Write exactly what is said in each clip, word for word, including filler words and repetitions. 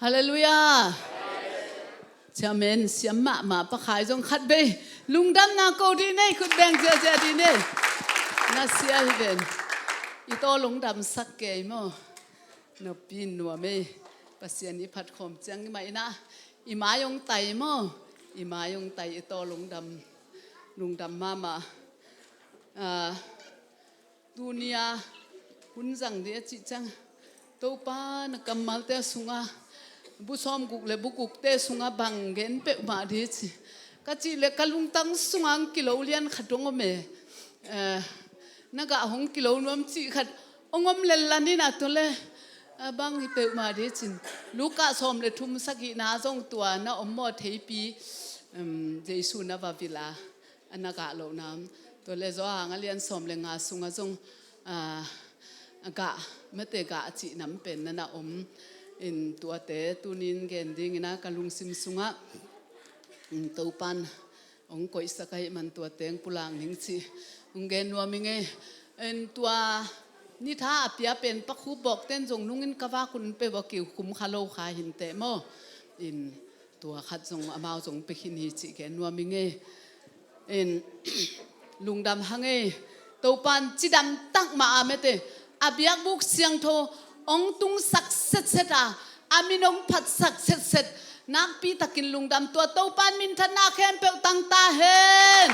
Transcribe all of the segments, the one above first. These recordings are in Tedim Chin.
Halleluiah. Chairman siam mahmah Pa Khai zong khat vei lungdamna ko dih nei, khut beng ziahziah dih nei. Na sia hi ven. I taw lungdamsak kei maw? Napi nuam ei. Pasian i phatkhawm ciang i mah inah i mai hong tai maw? I mai hong tai i taw lungdam, lungdam mahmah. Ah, tunia hun zang dih a cih ciang Topa na kammalte a sungah bu sawmguk le bu gukte sungah bang gen peuhmah dih ci. Ka cih le ka lungtang sungah hong kilo lian khat hong om e. Eh, na gah hong kilo nuam cih khat hong om lel lan inah tua le, ah, bang hi peuhmah dih cin. Luka sawm le thum sagihna zong tua na om maw theipi, em, Jesu na va vil a a na gah lohna om. Tua le Johan a lian sawm le nga sungah zong, ah, a gah, mate gah a cih nam pen na na om. In tuate tunin gen dingin a ka lungsim sungah, in Topan hong koihsak ahih man tuate hong pulak ning cih hong gen nuam ing ei. In tua nitha a pia pen Pa Khup Bawkten zong nungin ka vak un pe vawk i khum kha lo kha hinteh maw? In tua khat zong amau zong pe khin hi cih gen nuam ing ei. In lungdam hang ei. Topan cidam tak mah a mate a biakbuk siangtho hong tungsak setset a, a min hong phatsak setset nakpi takin lungdam, tua Topan minthanna khempeuh tang ta hen.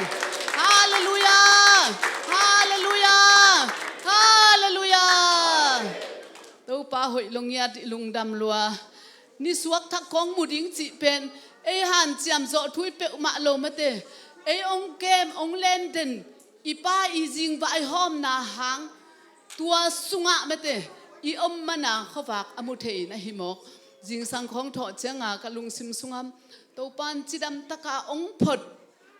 Halleluiah. Halleluiah. Halleluiah. Topa hoih lo ngiat i lungdam lua. Nisuak thak khawng mu ding cih pen ei hanciam zawh thu i peuhmah lo mate. Ei hong kem hong lenden i Pa i zingvaihawmna hang tua sungah mate i om mana khuavak a mu thei na hi mawk. Zingsang khawng thawh cianga ka lungsim sungah Topan cidam taka hong phot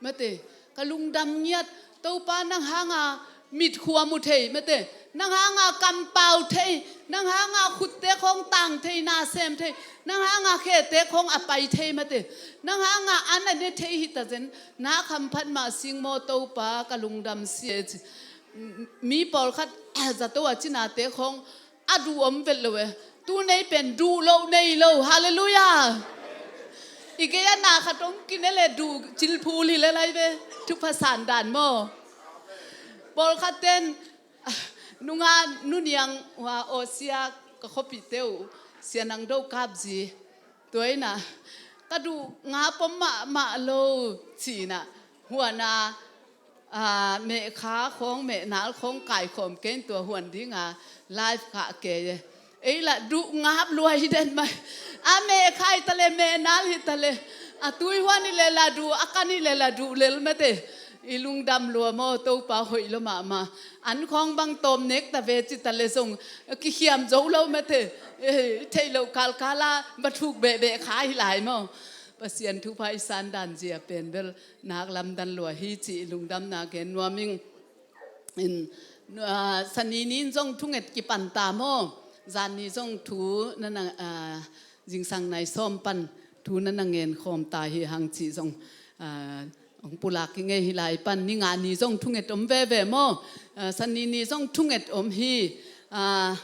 mate, ka lungdam ngiat. Topa nang hanga mitkhua mu thei mate, nang hanga kampau thei, nang hanga khutte khawng tang thei, na sem thei, nang hanga khete khawng a pai thei mate, nang hanga an a ne thei hi ta zen, na khamphat mah sing maw Topa, ka lungdam sia ci. Mi pawlkhat zato a cinate khawng a duh om vet lo e. Tu nei pen duh loh nei lo. Halleluiah. I gei a na khat hong kine le duh cilphul hi le lai ve. Thupha san dan maw? Pawlkhat ten, ah, nunga nuniang hua awsia ka khuapihte uh sia nang do kapzi. Tua inah ka duh ngap om mahmah lo cinah huana, ah, mehkha khawng mehnal khawng kaikhawm kei in tua huan dinga live kah kei e. Ei lah duh ngap lua hi den mai. A mehkha hi ta le mehnal hi ta le a tui huan hi le lah duh, a kan hi le lah duh lel mate. I lungdam lua maw Topa hoih lo mahmah. An khawng bang tawm nek ta ve ci ta le zong kikhiam zo lo mate. Eh, theih loh kalkala va thuk behbeh kha hi lai maw? Pasian thupha i san dan zia pen bel nak lamdan lua hi cih lungdamna gen nuam ing. In, ah, Sani ni in zong thunget kipan ta maw? Zan ni zong thu na na, ah, zingsang nai sawm pan thu na na ngen khawm ta hi hang cih zong, ah, hong pulak i ngei hi lai pan. Ni nga ni zong thunget om veve maw? Ah, Sani ni zong thunget om hi. Ah,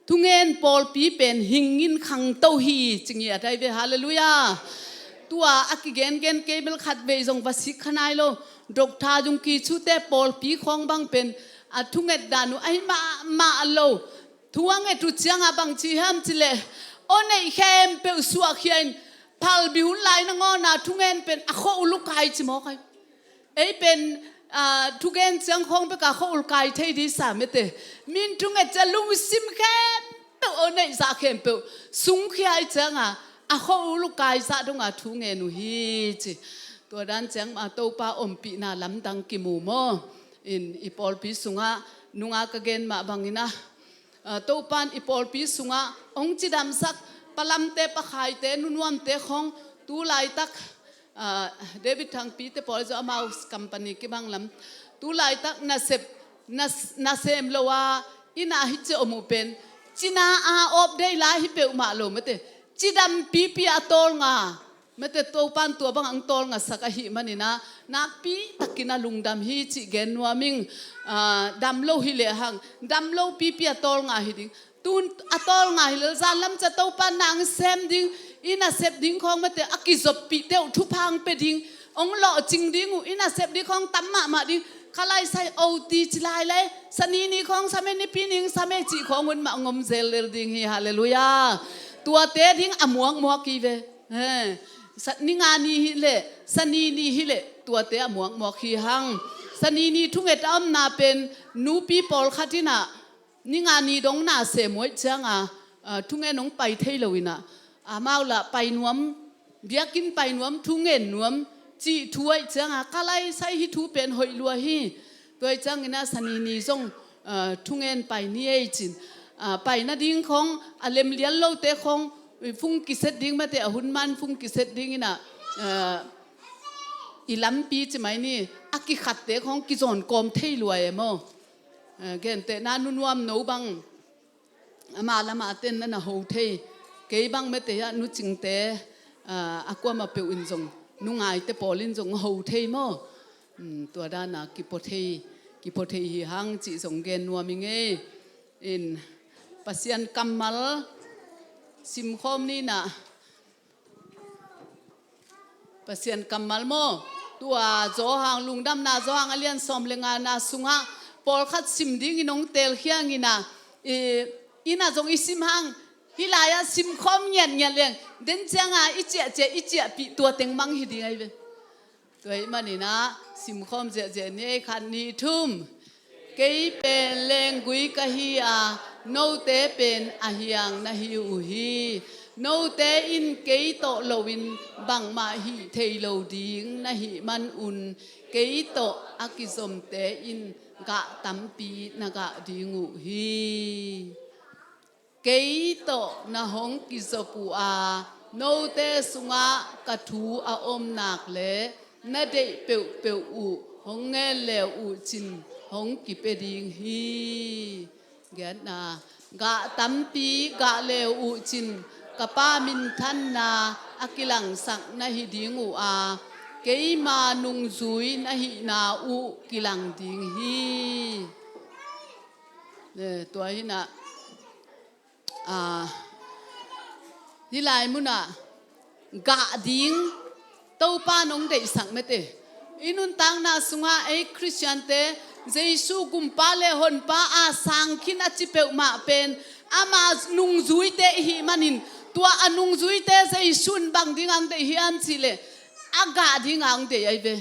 thungen pawlpi pen hingin khangto hi ci ngiat ai ve. Halleluiah. Tua a kigengen kei bel khat vei zong va sik kha nai lo. Doctor Yonggi Cho te pawlpi khawng bang pen a thunget dan uh ahi mahmah lo. Thu a nget uh cianga bang ci hiam ci leh, aw neih khempeuh suahkhia in phalbi hun lai nangawn a thungen pen a khua ul uh kai ci mawk ai. Ei pen, ah, thugen ciang khawng bek a khua ul kai thei dih sa mete. Min thunget ciang lungsim khempeuh, aw neih zah khempeuh sungkhia i cianga a khua ul uh kai zah donga thungen uh hi ci. Tua dan ciang mah Topa ompihna lamdang kimu maw? In i pawlpi sungah nunga ka gen mah bangin a, ah, Topan i pawlpi sungah hong cidamsak Pa Lamte, Pa Khaite, Nu Nuamte khawng tu laitak, ah, David Thangpi te pawl zong amau company kibang lam tu laitak nasep, nas-, nasem lo a inn ah hi ci om uh pen cina a awp dei lai hi peuhmah lo mate. Cidam pipi a tawlnga mate, Topan tua bang ang tawlngasak ahih manin a nakpi takin a lungdam hi cih gen nuam ing. Ah, dam lo hi lehang dam lo pipi a tawlnga hi ding. Tun a tawlnga hi lel zan lam ciang Topan na ang sem ding, I nasep ding khawng mate a kizoppih teuh thupha hong pia ding, hong lawhcing ding uh, i nasep ding khawng tam mahmah ding. Ka lai sai oti ci lai lai, sanini khawng same, nipi ning same cih khawng hun mah hong om zel lel ding hi. Halleluiah. Tuate ding a muakmuak hi ve. He. Sa- ninga ni hi leh, sanini hi leh tuate a muakmuak hi hang. Sanini thunget a omna pen nupi pawlkhat in ah ninga ni dong na sem uh ahih cianga, ah, thungen hong pai thei lo in ah, amau lah pai nuam, biakinn pai nuam, thungen nuam cih thu ahih cianga, ka lai sai hih thu pen hoih lua hi. Tua ahih ciangin ah sanini zong, ah, thungen pai ni ei cin. Ah, pai nading khawng a lemlial lote khawng, i fung kiset ding mate, a hun man fung kiset ding in ah, ah, i lampi ci mai ni, a kikhatte khawng kizawn kawm thei lua e maw. Ah, gentehna nunuam no bang ama lama ten na na ho thei. Kei bang mate ah nucingte, ah, a kuama peuh in zong, nungaite pawl in zong ho thei maw. Hmm, tua dana kipua thei, kipua thei hi hang cih zong gen nuam i ngei. In Pasian kammal simkhawm ni nah. Pasian kammal maw? Tua Johan, Lungdamna Johan a lian sawm le ngana sungah pawlkhat sim dingin hong telkhiangin ah, i, inn ah zong i sim hang, hih lai-ah simkhawm ngiatngiat leng, den cianga i ciahciah, i ciahpih tua teng mang hi ding ahi ve. Tua ahih manin ah simkhawm ziahziah ni ei, khat nih thum. Kei pen lenggui ka hi a, note pen a hiang na hi uh hi. Note in kei tawh loin bangmah hih thei lo ding na hih manun, kei tawh a kizomte in gah tampi na gah ding uh hi. Kei tawh na hong kizop uh a, note sungah ka thu a om nak leh na deih peuhpeuh uh hong ngen le uh cin hong kipia ding hi. Giatna, gah tampi gah le uh cin ka Pa minthanna a kilangsak na hi ding uh a, keima nungzui na hihna uh kilang ding hi. Eh, tua hi nah. Ah, hih lai munah gah ding Topa nong deihsak mate. I nuntakna sungah ei Khristiante Jesu gumpa le honpa a sang khin a ci peuhmah pen ama nungzuite i hih manin, tua a nungzuite Jesu in bang ding ang deih hiam cihleh a gah ding ang deih ahi ve.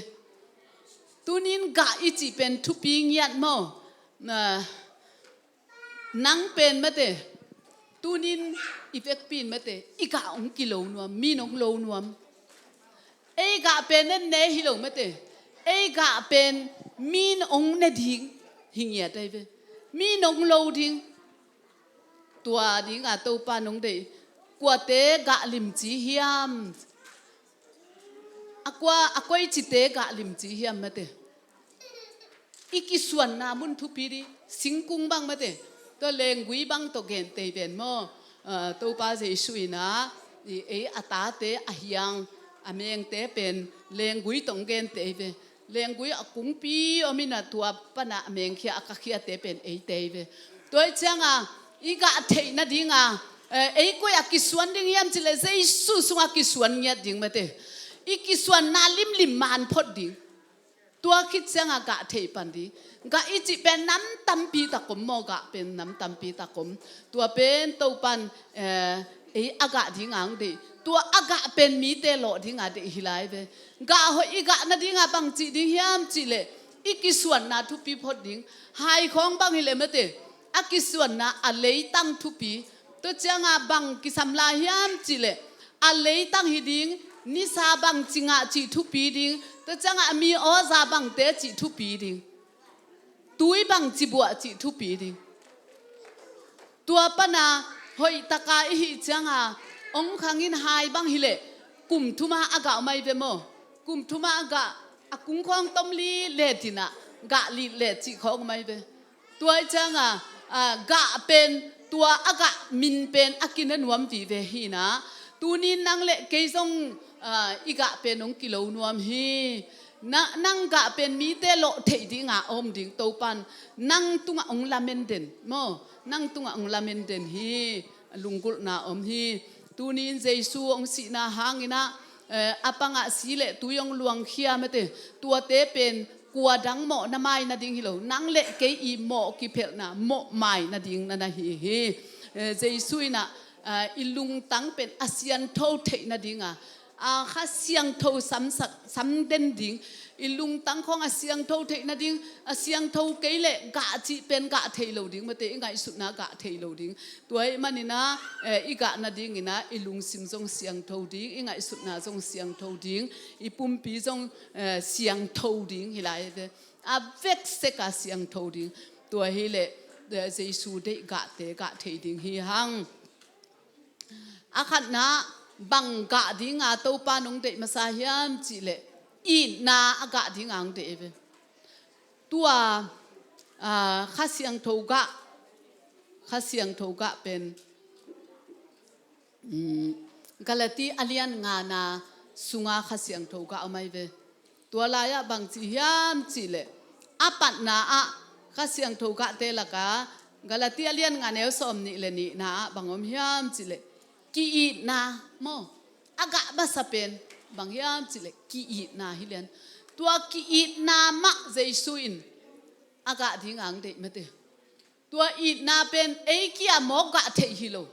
Tunin gah i cih pen thupi ngiat maw? Na, nang pen mate, tunin i vekpi in mate, i gah hong kilo nuam, mi nong lo nuam. Ei gah pen en ne hi lo mate, ei gah pen mi nong ne ding hi ngiat ahi ve. Mi nong lo ding. Tua dinga Topa nong deih, kuate gah limci hiam? A kua, a koicite gah limci hiam mate. I kisuanna mun thupi ding, singkung bang mate, tua lenggui bang tawh gentei ven maw? Ah, Topa Jesu in ah, i, ei a tate a hiang, a mengte pen lenggui tawh gentei ve. Lenggui a kungpi om in ah tua pana a mengkhia a kakhiate pen eite hi ve. Tua hi cianga i gah theih nadinga, eh, ei koi a kisuan ding hiam cihleh Jesu sungah kisuan ngiat ding mate. I kisuanna limlim man phot ding. Tua khit cianga gah theih pan ding. Gah i cih pen nam tampi tak om maw, gah pen nam tampi tak om. Tua pen Topan, eh, ei a gah ding ang deih. Tua a gah pen mite lawh dinga deih hi lai ve. Gah hoih i gah nadinga bang cih ding hiam cihleh i kisuanna thupi phot ding. Hai khawng bang hileh mate, a kisuanna a leitang thupi. Tua cianga bang kisam lai hiam cihleh a leitang hi ding, nisa bang ci ngah cih thupi ding. Tua cianga a mi awza bangte cih thupi ding. Tui bang ci buah cih thupi ding. Tua pana hoihtaka i hih cianga ong khangin hai bang hileh kum thuma a gah om ahi ve maw? Kum thuma a gah, a kungkhawng tom li le dinah gah lih le cih khawng om ahi ve. Tua hi cianga, ah, gah pen tua a gah min pen a kina nuam vive hinah. Tunin nang le kei zong, ah, i gah pen hong kilo nuam hi. Na, nang gah pen mite lawh theih dinga om ding Topan nang tungah hong lamen den maw? Nang tungah hong lamen den hi. Lunggulhna om hi. Tuni-in Jesu hong sihna hangin ah, eh, a pangah si le tui hong luangkhia mate, tuate pen kua dang mawh na mai nading hi lo, nang le kei i mawh kiphelhna mawh mai nading na na hi hi. Eh, Jesu in ah, ah, i lungtang pen a siangtho theih nading a, ah, Kha Siangtho samsak, samden ding, i lungtang khawng a siangtho theih nading, a siangtho kei le gah cih pen gah thei lo ding mate, i ngaihsutna gah thei lo ding. Tua ahih manin ah, eh, i gah nadingin ah i lungsim zong siangtho ding, i ngaihsutna zong siangtho ding, i pumpi zong, eh, siangtho ding hi lai ve. A veksek a siangtho ding. Tua hi leh, eh, Jesu deih gahte gah thei ding hi hang. A khatna, bang gah dinga Topa nong deih masa hiam cih leh itna a gah dinga hong deih ve. Tua, ah, Kha Siangtho gah, Kha Siangtho gah pen, um, Galati a lian ngana sunga Kha Siangtho gah om ai ve. Tua lai-ah bang ci hiam cih leh, a patna ah Kha Siangtho gahte lakah Galati a lian nga neu sawm nih le nihna ah bang om hiam cih leh, ki-itna maw. A gah masa pen bang hiam cih leh ki-itna hi lian. Tua ki-itna mah Jesu in a gah dinga hong deih mate. Tua itna pen ei kia mawk gah theih hi lo.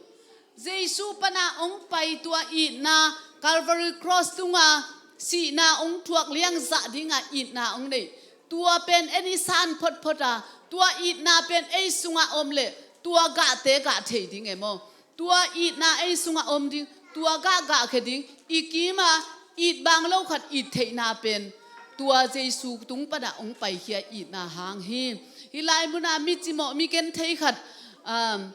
Jesu pana hong pai tua itna, Calvary Cross tunga sihna hong thuak liang zah dinga itna hong neih. Tua pen en i san photphot a, tua itna pen ei sunga om leh tua gahte gah thei ding e maw. Tua itna ei sungah om ding, tua gah gahkhia ding, i kimah it bang lo khat it theihna pen tua Jesu tung panah hong paikhia itna hang hi. Hih lai munah mi cimawh, mi genthei khat, um,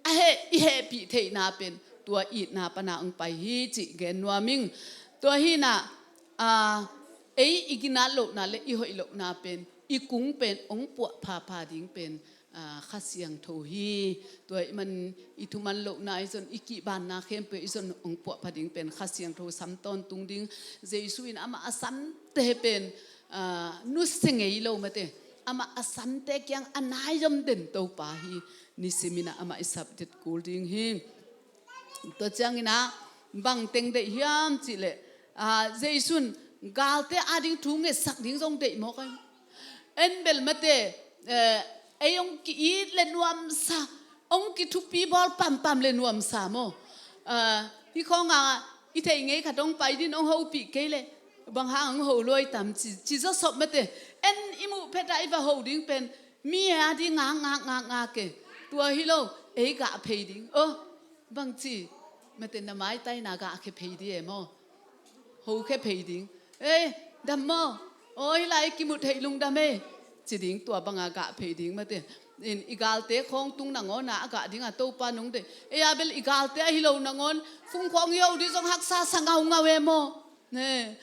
a heh, i hehpih theihna pen tua itna panah hong pai hi cih gen nuam ing. Tua hinah, ah, ei i ginat lohna le i hoih lohna pen, i kung pen hong puah phapha ding pen, ah, Kha Siangtho hi. Tua ahih man i thuman lohna i zon, i kihbanna khempeuh i zon hong puahpha ding pen Kha Siangtho sam tawntung ding. Jesu in amah a samte pen, ah, nusia ngei lo mate. Amah a samte kiang a nai zom den Topa hi. Nisimin ah amah i sapdet kul ding hi. Tua ciangin ah bang teng deih hiam cih leh, ah, Jesu in galte ading thu ngetsak ding zong deih mawk ai. En bel mate, eh, ei hong ki-it le nuamsa, hong kithupi bawl pampam le nuamsa maw. Eh, hih khawngah i theih ngei khat hong pai din hong hopih kei leh bang hang hong ho luai tam ci, ci zawsop mate. En i muh phetah i va ho ding pen mi ading ngak ngak ngak ngak e. Tua hi lo, ei gah phei ding. Oh, bangci, mate na maitaina gah khia phei ding e maw. Ho khia phei ding. Ei, dam maw. Aw, hih lai kimu thei lungdam e. Ci ding, tua banga gah phei ding mate. In i galte khawng tung nangawn a gah dinga Topa nong deih. Ei a bel i galte ahi lo nangawn fung khawng i ho ding zong haksa sa ngaungau e maw. Ne,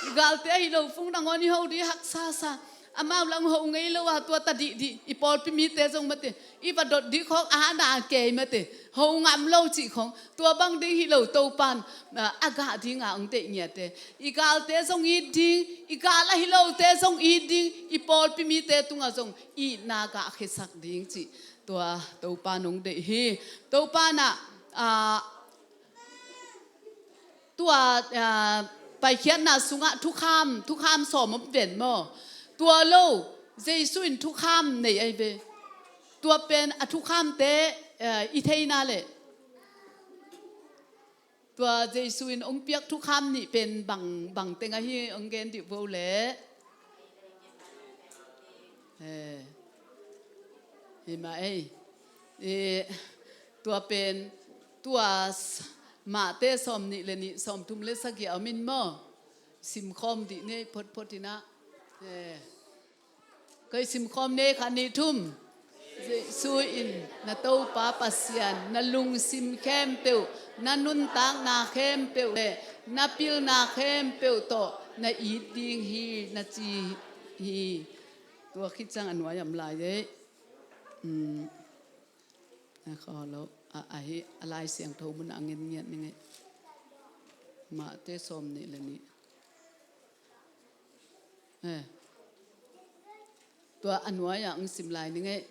i galte ahi lo fung nangawn i ho ding haksa sa. Amau lang ho ngei lo a tua ta dihdih, i pawlpi mite zong mate, i va dot dih khawng a na kei mate, ho ngam lo cih khawng. Tua bang ding hi lo Topan, ah, a gah dinga hong deih ngiate. I galte zong it ding, i gal ahi lote zong it ding, i pawlpi mite tungah zong itna gah khiasak ding cih. Tua Topa nong deih hi. Topa na, ah, Tua, ah, Paikhiatna sungah thukham, thukham sawm om ven maw. Tua lo, Jesu in thukham nei ai ve. Tua pen a thukhamte, ah, i theina leh. Tua Jesu in hong piak thukham nih pen bang, bang teng ahi hong gen dih vo leh. Eh, hi mah ei. Eh, tua pen, tua s-, Mate sawm nih le nih, sawm thum le sagih a om in maw. Simkhawm dih ni ei photphot in ah. Eh, kei simkhawm ni ei khat nih thum. Jesu in na Topa Pasian, na lungsim khempeuh, na nuntakna khempeuh le na pilna khempeuh tawh na it ding hi, na ci hi. Tua khit ciang a nuai a om lai ei. Um, a khaw lo, a, a hi, a Lai Siangtho mun a ngen ngiat ning ei. Mate sawm nih le nih. Eh. Tua a nuai-ah hong sim lai ning ei.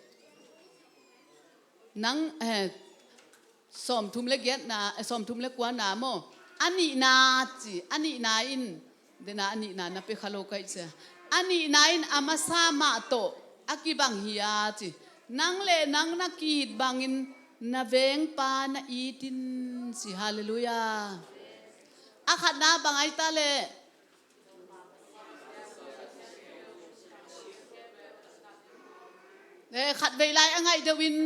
Nang, eh, Sawmthum le giatna, eh, sawmthum le kuana maw? A nihna ci, a nihna in, dena a nihna na pia kha lo ka hih cia. A nihna in a masa mah tawh a kibang hi a ci. Nang le nang na ki-it bangin na vengpa na it in ci. Halleluiah. A khatna bang ai ta leh, eh, khatvei lai a ngaih deuh in.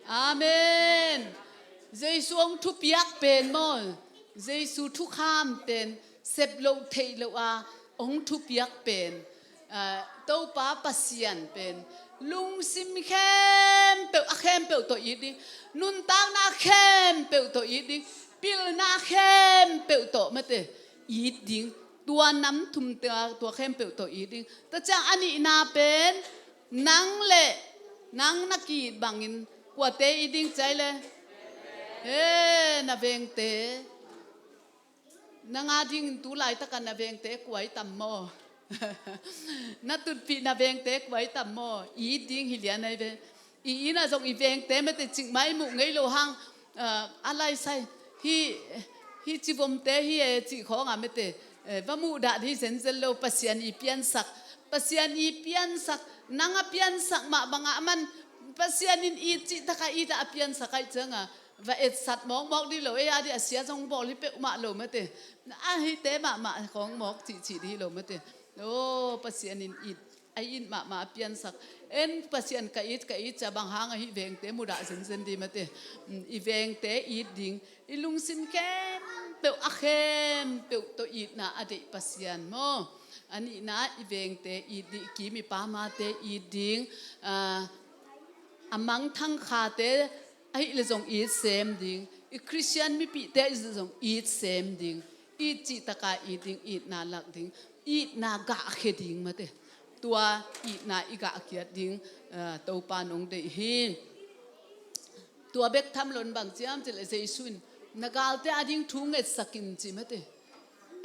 Amen. Jesu hong thupiak pen maw? Jesu thukham pen sep loh theih loh a hong thupiak pen, ah, Topa Pasian pen lungsim khempeuh, a khempeuh tawh it ding, nuntakna khempeuh tawh it ding, pilna khempeuh tawh mate it ding, tua nam thum tua, tua khempeuh tawh it ding. Tua ciang a nihna pen nang le nang na ki-it bangin kuate it ding ci ai le? He, na vengte. Nang a dingin tu laitakin na vengte kua i tam maw? Na tutpih na vengte kua i tam maw? I it ding hi lian ai ve. I inn ah zong i vengte mate cikmah i muh ngei lo hang, ah, a laisai. Hih, hih civomte hi e cih khawng a mate, eh, va muhdah dih zenzen lo, Pasian i piansak. Pasian i piansak, nang a piansak mah bangah a man, Pasian in it cih takah it ah a piansak ahih ciangah va etsat mawkmawk dih lo, ei a dih a sia zong bawl hi peuhmah lo mate. A hihte mahmah khawng mawk cihcih dih lo mate. Aw, Pasian in it, a it mahmah a piansak. En Pasian ka it, ka it cia bang hang a hih vengte mudah zenzen dih mate. Mm, i vengte it ding, i lungsim khempeuh, a khempeuh tawh itna a deih Pasian maw? A nihna i vengte it ding, i kim i pamate it ding, ah, a mangthang khate ahih leh zong it sem ding, i Khristian mipihte ahih leh zong it sem ding, it cih takah it ding, itna lak ding, itna gahkhia ding mate. Tua itna i gahkhiat ding, ah, Topa nong deih hi. Tua bek tham lo in bang ci hiam cih leh Jesu in na galte a ding thu ngetsak in ci mate.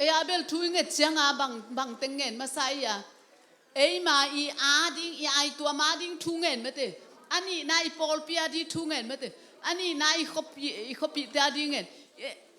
Ei a bel thu i nget ciangah bang, bang teng ngen masa i a? Eima i a ding, i aituam a ding thu ngen mate. A nihna i pawlpi a ding thu ngen mate. A nihna i khuapi, i khuapite a ding ngen.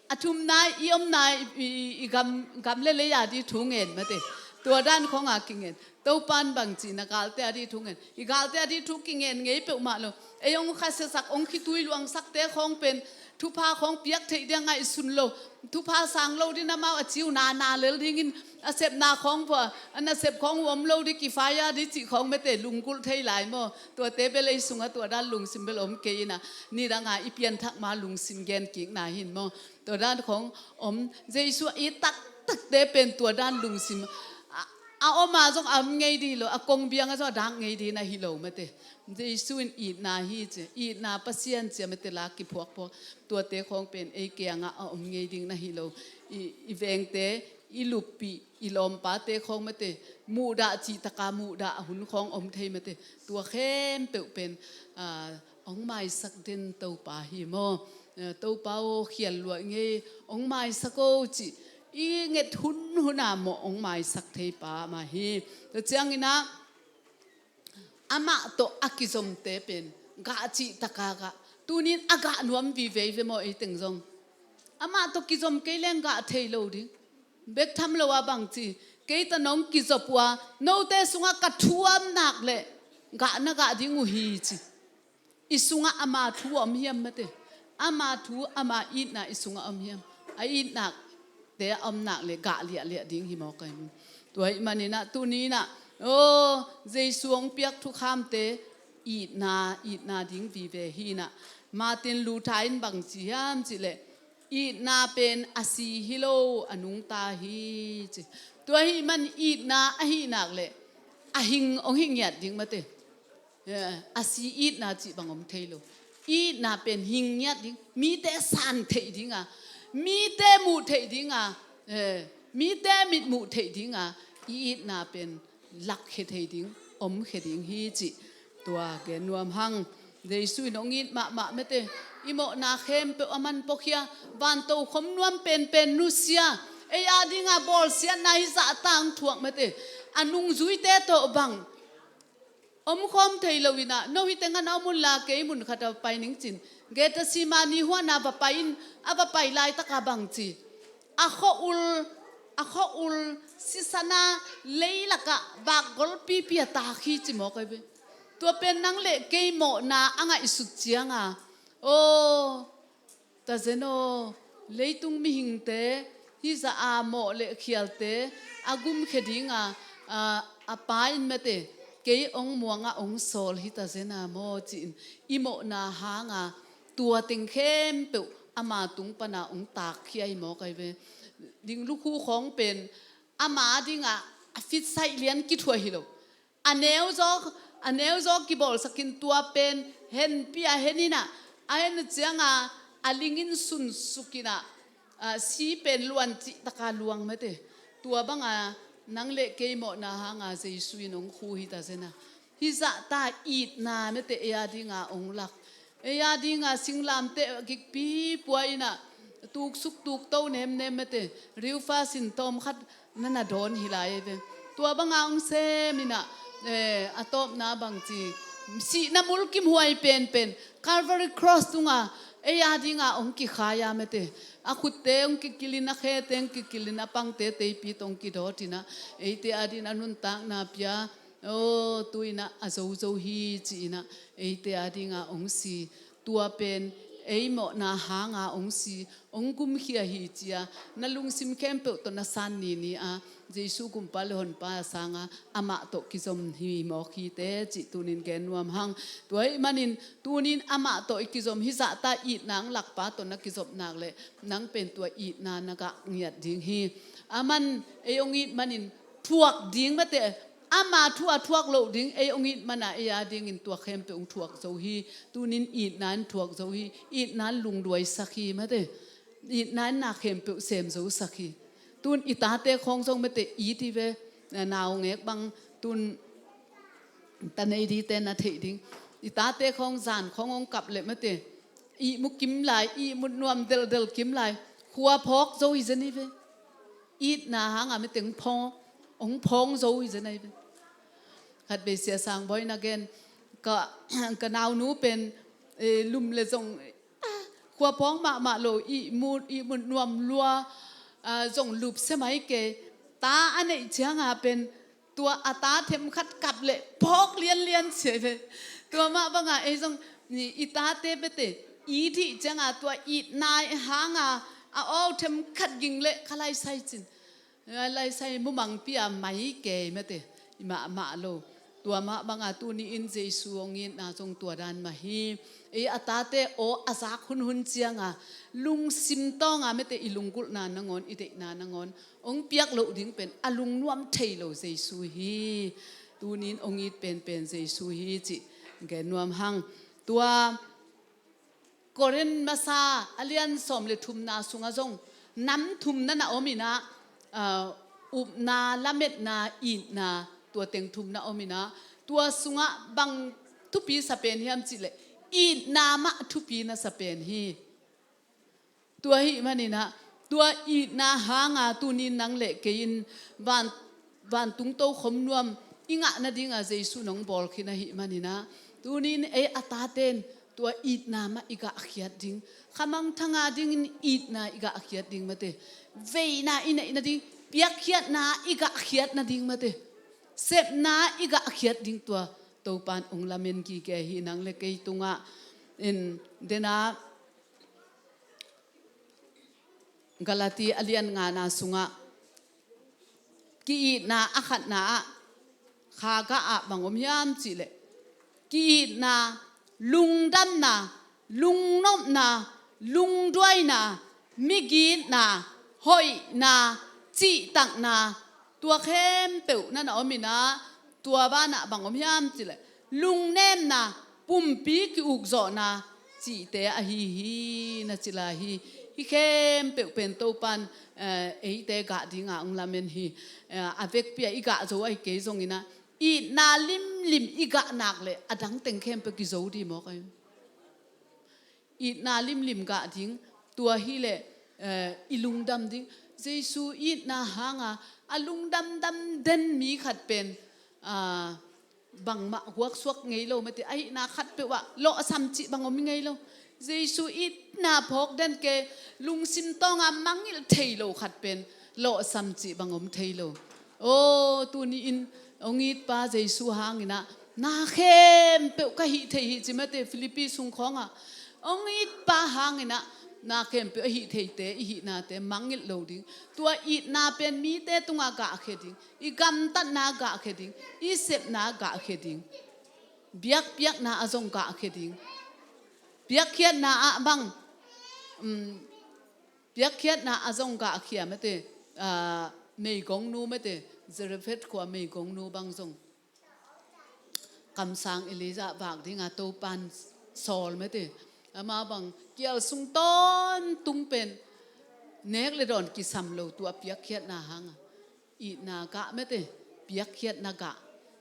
A thumna i omna i, i, i gam, gam le lei a ding thu ngen mate. Tua dan khawng a kingen. Topa in bang ci, na galte a ding thu ngen. I galte a ding thu kingen ngei peuhmah lo. Ei hong khasiasak, hong khitui luangsakte khawng pen thupha khawng piak theih ding a ngaihsun lo, thupha sang lo ding, amau a ci uh na na lel dingin a sepna khawng vua, a nasep khawng uh om lo ding, kifaya ding cih khawng mate lunggulh thei lai maw? Tuate bel ei sungah tua dan lungsim bel om kei in a, nidang a i pianthak ma lungsim gen kikna hi in maw? Tua dan khawng om, Jesu a it taktakte pen tua dan lungsim a, a om a zong a om ngei dih lo, a kongbiang a zong a dak ngei dih na hi lo mate. Jesu in itna hi ci, itna Pasian ci a mate la kiphuakphuak. Tuate khawng pen ei kiangah a om ngei ding na hi lo. I, i vengte, i luppih, i lawmpate khawng mate muhdah cih takah muhdah a hun khawng om thei mate. Tua khempeuh pen, ah, hong maisak den Topa hi maw? Eh, Topa aw, khial luah ngei, hong maisak o cih i nget hunhun a maw hong maisak thei pa mah hi. Tua ciangin ah, amah tawh a kizomte pen gah cih takah gah. Tunin a gah nuam vive ve maw ei teng zong? Amah tawh kizom kei leng gah thei lo ding. Bek tham lo a bang ci, kei tawh nong kizop uh a, note sungah ka thu a om nak leh gah na gah ding uh hi ci. I sungah ama thu a om hiam mate? Ama thu, ama itna i sungah a om hiam? A itnate a om nak leh gah liahliah ding hi mawk a hi. Tua ahih manin ah, tuni in ah, aw, Jesu hong piak thukhamte itna, itna ding vive hi in ah. Martin Luther in bang ci hiam cih leh, itna pen a si hi lo, a nungta hi ci. Tua ahih man itna ahih nak leh a hing hong hi ngiat ding mate. Eh, a si itna cih bang om thei lo. Itna pen hing ngiat ding, mite san theih ding a, mite muh theih ding a, eh, mite mit muh theih ding a, i itna pen lakkhia thei ding, omkhia ding hi cih tua gen nuam hang. Jesu in hong it mahmah mate. I mawhna khempeuh a man pawkhia, vantokhom nuam penpen nusia, ei a ding a bawlsiatna hi zahta hong thuak mate. a nungzuite tawh bang omkhawm thei lo in ah, no hih teng ah na om un la, kei mun khat ah va pai ning ci-in Gethsemane huan ah va pai in, a va pai laitak ah bang ci, a khua-ul, a khua-ul sisan ah leilak ah vakgol pipi a taak hi ci mawk ahi ve. Tua pen nang le kei mawhna a ngaihsut ciang a, aw, tazen aw, leitung mihingte hih zah a mawh le khialte a gumkhia ding a, a, a Pa in mate, kei hong muang ah hong sawl hi tazen a maw ci-in, i mawhna hang a tua teng khempeuh ama tung pan a hong taakkhia hi mawk ahi ve. Ding lukhu khawng pen ama ding ah a fit saih lian kithuah hi lo. A neu zaw, a neu zaw kibawlsak in, tua pen henpih a hen in ah, a hen uh ciang a, a ling in sunsuk in ah, a, si pen luan cihtak a luang mate. Tua bang a nang le kei mawhna hang a Jesu in hong khu hi tazen a. Hih zahta itna mate ei a ding a hong lak. Ei a ding a singlamteh a kikpi pua in ah, tuksuk tukto nemnem mate, riufa sin tawm khat na na dawn hi lai ahi ve. Tua bang a hong sem in ah, eh, a tawpna bang ci, sihna mulkimhuai penpen Calvary Cross tung a ei a ding a hong kikhai a mate, a khutte hong kikilh in, a khete hong kikilh in, a pangte teipi tawh hong kidawt in ah, eite a ding in a nuntakna pia, aw, tu in ah a zozo hi ci in ah, eite a ding a hong si. Tua pen ei mawhna hang a hong si, hong gumkhia hi ci a, na lungsim khempeuh tawh na san ni ni a, Jesu Kumpa le Honpa a sang a, amah tawh kizom hi mawk hi teh cih tuni-in gen nuam hang. Tua ahih manin tuni-in amah tawh i kizom, hih zahta itna hong lakpa tawh na kizop nak leh, nang pen tua itna na gah ngiat ding hi. Aman ei hong it manin thuak ding mate, ama thu a thuak loh ding ei hong it man a ei a ding in tua khempeuh hong thuak zo hi. Tuni-in itna in thuak zo hi. Itna in lungduaisak hi mate. Itna in na khempeuh sem zosak hi. Tu-in i tate khawng zong mate it hi ve. Naungek bang tu-in ta nei dingte na theih ding. I tate khawng zan khawng hong kap leh mate, ihmu kim lai, ihmut nuam deldel kim lai, khua phawk zo hi zen hi ve. Itna hang a mate hong phawng, hong phawng zo hi zen ahi ve. Khat vei Sia Sang Bawi in a gen, ka, ka naunu pen, eh, lum leh zong, ah, khua phawng mahmah lo, ihmut, ihmut nuam lua, ah, zong lupsia mai kei. Ta a neih ciang a pen tua a ta themkhat kap leh phawk lianlian ci ahi ve. Tua mah bang a ei zong, ni, i tate mate, it hih ciang a tua itna hang a, a aw themkhat ging leh ka laisai cin, a laisai mumangpi a mai kei mate, i mahmah lo. Tua mah bang a tuni-in Jesu hong itna zong tua dan mah hi. Ei a tate aw a zak hunhun ciang a, lungsim tawng a mate, i lunggulhna nangawn, i deihna nangawn hong piak loh ding pen a lungnuam thei lo Jesu hi. Tuni-in hong it penpen Jesu hi cih gen nuam hang. Tua Korin masa a lian sawm le thumna sungah zong nam thum na na om in ah, ah, upna, lametna, itna, tua teng thum na om in ah, tua sungah bang thupi sa pen hiam cih leh itna mah thupi na sa pen hi. Tua ahih manin ah, tua itna hang a tuni-in nang le kei in van, vantung tokhom nuam i ngah nading a Jesu in hong bawl khin ahih manin ah, tuni-in ei a taten tua itna mah i gahkhiat ding. Khamangthang a dingin itna i gahkhiat ding mate. Veina i neih nading, piakkhiatna i gahkhiat nading mate. Sepna i gahkhiat ding tua Topa'n hong lamen gige hi. Nang le kei tungah in dena Galati a lian ngana sungah ki-itna a khatna ah, kha gah ah bang om hiam cih leh, ki-itna, lungdamna, lungnopna, lungduaina, migitna, hoihna, cihtakna, tua khempeuh na na om in ah, tua banah bang om hiam cih leh, lungnemna, pumpi ki-ukzawhna cihte ahi hi, na ci lai hi. Hih khempeuh pen Topa'n, eh, eite gah ding a hong lamen hi. Eh, a vekpi a i gah zo ahi kei zongin ah, itna limlim i gah nak leh a dang teng khempeuh kizo dih mawk ahi. Itna limlim gah ding, tua hi leh, eh, i lungdam ding. Jesu itna hang a, a lungdamdam den mi khat pen, aa, bangmah huaksuak ngei lo mate, a hihna khatpeuh ah lawhsam cih bang om ngei lo. Jesu itna phawk den kei, lungsim tawngah mangngilh thei lo khat pen lawhsam cih bang om thei lo. Aw, tuni-in hong itpa Jesu hangin ah na khempeuh ka hih thei hi ci mate, Philippi sung khawngah. Hong itpa hangin ah na khempeuh a hih theite, i hihnate mangngilh lo ding. Tua itna pen mite tungah gahkhia ding, i gamtatna gahkhia ding, i sepna gahkhia ding, biakpiakna ah zong gahkhia ding. Piakkhiatna ah bang, um, piakkhiatna ah zong gahkhia mate, aa, meigongnu mate, Zarephath khua meigongnu bang zong kamsang Elijah vak dinga Topan sawl mate. Ama bang kial sung tawntung pen nek le dawn kisam lo, tua piakkhiatna hanga itna gah mate, piakkhiatna gah.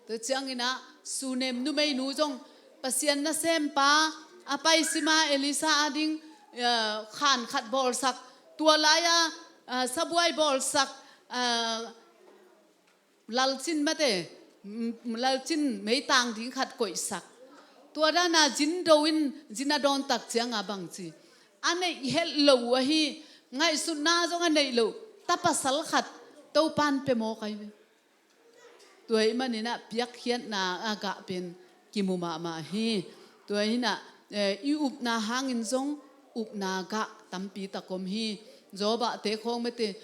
Tua ciangin ah Sunem numeinu zong Pasian nasempa a paisima Elisha a ding, eh, khan khat bawlsak, tua lai-a, eh, sabuai bawlsak, eh, lalcin mate, mm, lalcin meitang ding khat koihsak. Tua dana zin do in, zin a dawn tak cianga bang ci, a neih het lo uh ahi, ngaihsutna zong a neih lo, ta pasal khat Topan pia mawk ahi ve. Tua ahih manin ah piakkhiatna a gah pen kimu mahmah hi. Tua hi-in ah, eh, i upna hangin zong upna gah tampi tak om hi. Job ah te khawng mate,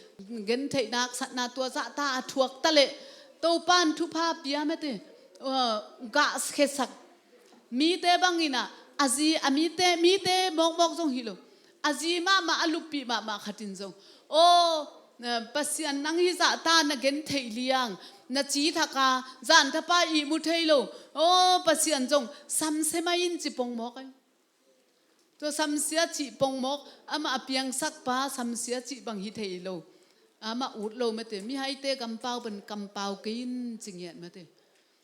gentheihna, haksatna tua zahta a thuak ta leh Topan thupha pia mate, eh, gahkhiasak. Mite bangin ah, a zi, a mite, mite mawkmawk zong hi lo, a zi mahmah, a luppih mahmah khat in zong, aw, eh, Pasian, nang hih zahta na gentheih liang, na ci thak a, zan tapa ihmu thei lo, aw, Pasian zong samsia mai in ci pongmawk ahi. Tua samsia cih pongmawk, amah a piangsakpa samsia cih bang hi thei lo. Amah ut lo mate, mihaite kampau pen kampau kei in ci ngiat mate.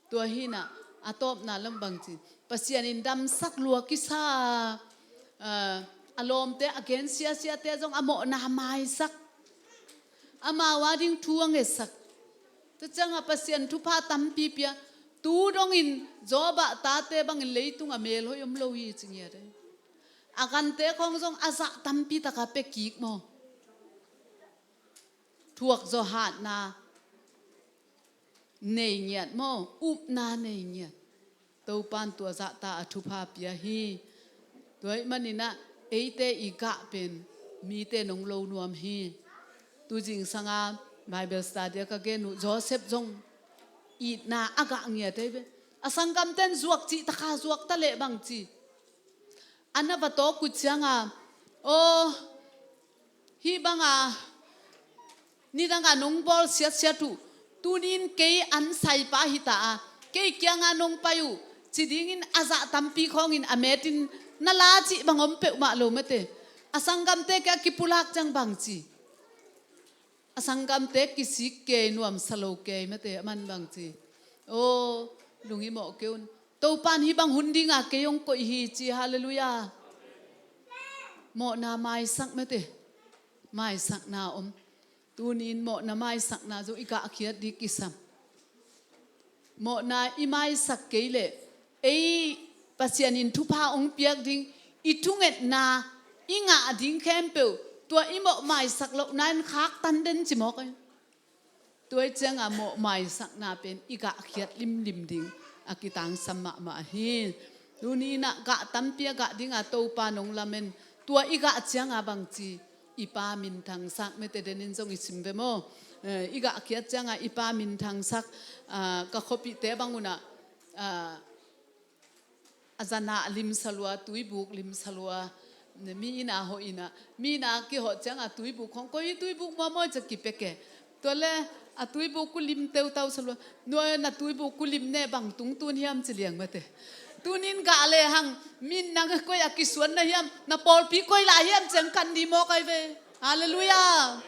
Tua hi-in ah, a tawpna lam bang ci, Pasian in damsak lua kisa, ah, a lawmte, a gen siasiate zong a mawhna maisak, amau a ding thu a ngetsak. Tua ciangah Pasian thupha tampi pia, tu dongin Job ah tate bangin leitung a melhoih om lo hi ci ngiat ahi. A gante khawng zong a zah tampi taka pia kik maw? Thuakzaw hatna nei ngiat maw? Upna nei ngiat. Topan tua zahta a thupha pia hi. Tua ahih manin ah eite i gah pen mite nong lo nuam hi. Tu zingsanga Bible study a ka gen uh Joseph zong itna a gah ngiat ahi ve. A sanggamten zuak cih taka zuak ta leh bang ci, a na va tawk uh cianga, aw, hih banga nidanga nong bawl siatsiat uh, tuni-in kei an saipa hi ta a, kei kianga nong pai uh ci dingin a zah tampi khawngin a metin na la cih bang om peuhmah lo mate. A sanggamte kiang a kipulak ciang bang ci, a sanggamte kisik kei, nuamsa lo kei mate, aman bang ci, aw, lunghimawh kei un, Topan hih bang hun dinga kei hong koih hi ci. Halleluiah. Mawhna maisak mate, maisakna om. Tuni-in mawhna maisakna zong i gahkhiat ding kisam. Mawhna i maisak kei leh ei Pasian in thupha hong piak ding, i thungetna, i ngah ding khempeuh tua i mawh maisak lohna in khaktan den ci mawk ahi. Tua hi cianga mawh maisakna pen i gahkhiat limlim ding a kitangsam mahmah hi. Tuni-in ah gah tampi a gah dinga Topa nong lamen, tua i gah cianga bang ci, i Pa minthangsak, mete denin zong i sim ve maw? Eh, i gahkhiat cianga i Pa minthangsak, ah, ka khuapihte bang unah, ah, a zana limsa lua, tuibuk limsa lua, mi ina hawh ina, mi ina kihawh cianga tuibuk khawng, koi tuibuk muamaw ci a kipia ke. Tua le a tuibuk ku lim teutau sa lua, nua na tuibuk ku lim ne bang tung tun hiam ci liang mate. Tunin gah lehang, min nang koi a kisuan na hiam, na pawlpi koi lai hiam ciang kan ni maw kai ve. Halleluiah.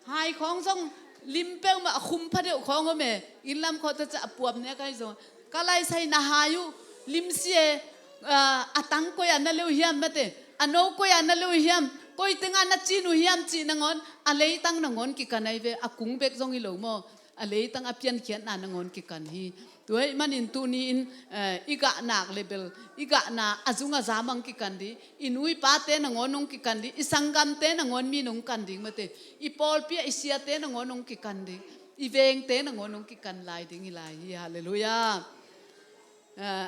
Hai khawng zong lim peuhmah a khum pha deuh khawng om e. Inn lam khawh tawh ciah a puam ne kai zong. Ka laisai na hai uh lim si e, ah, a tang koi a na leu hiam mate. A no koi a na leu hiam. Koi tengah na cin uh hiam cih nangawn, a leitang nangawn kikan ahi ve, a kung bek zong hi lo maw. A leitang a piankhiatna nangawn kikan hi. Tua ahih manin tuni-in, eh, i gah nak le bel, i gahna a zung a za mang kikan ding, i nu i pate nangawn hong kikan ding, i sanggamte nangawn mi nong kan ding mate, i pawlpi ah i siate nangawn hong kikan ding, i vengte nangawn hong kikan lai ding hi lai hi. Halleluiah. Eh,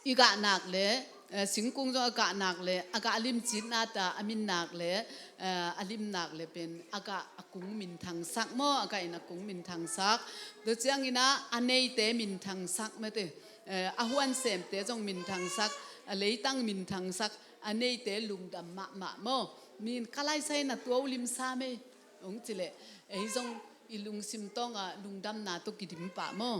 i gah nak le, eh, singkung zong a gah nak le, a gah limcitna ta a min nak le, eh, a lim nak le pen a gah a kung minthangsak maw, a gah in a kung minthangsak. Tua ciangin ah a neite minthangsak mate, eh, a huansemte zong minthangsak, a leitang minthangsak, a neite lungdam mahmah maw. Min ka laisai na tua uh limsa mei. Hong ci leh, ei zong i lungsim tawngah lungdamna tawh kidim pah maw.